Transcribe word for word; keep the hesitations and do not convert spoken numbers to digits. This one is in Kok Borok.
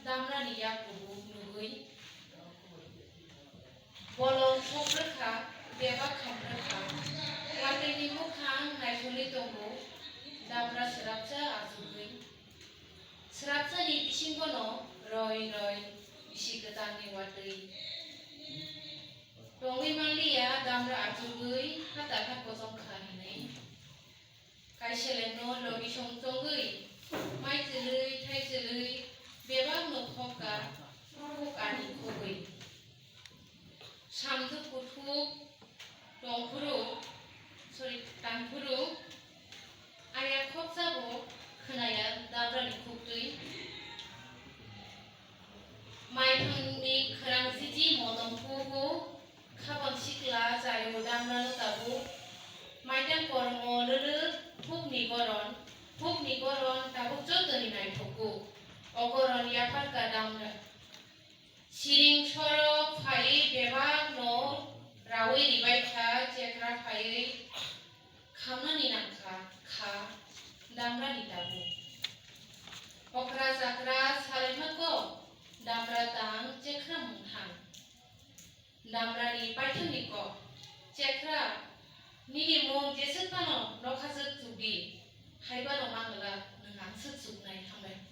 Damrani yak kubuk nugwi bolong sokbrwkha, bebak khambrwkha. Watwini mukhang naithogwi tongo, Damra swrapsa achugwi. Swrapsani bisingono roi roi bisi kwtalni watwi. Tongwi manliya Damra achugwi hata kha kochong kha hinwi. Kaiselengno logi song chongwi, mai chwlwi, thai chwlwi, bebakno khokka, khok ani khogwi. Samduk kuthuk tongphuru, sorry, tangphuru, aya khoksa bo khwnaya Damrani khuktwi. Maithangni khwrang siji modom kugo, khabang sikla chayo Damrano tabuk. Maitang kormo lwlwk hukni goron, hukni goron tabuk jotoni naithokgo. O goron yapharkha Damra. Siring sorok phaiwi bebakno rawi ribaikha, chekra phaiwi khamnani nangkha, kha, Damrani tabuk. Okra chakra salaima kok, Damra tang chekra mungthang. Damrani paithakni kok, chekra, nini mung jeswk phano nokhaswk chukdi, haibano mangwlak nwng ang swk chuknai, hambai.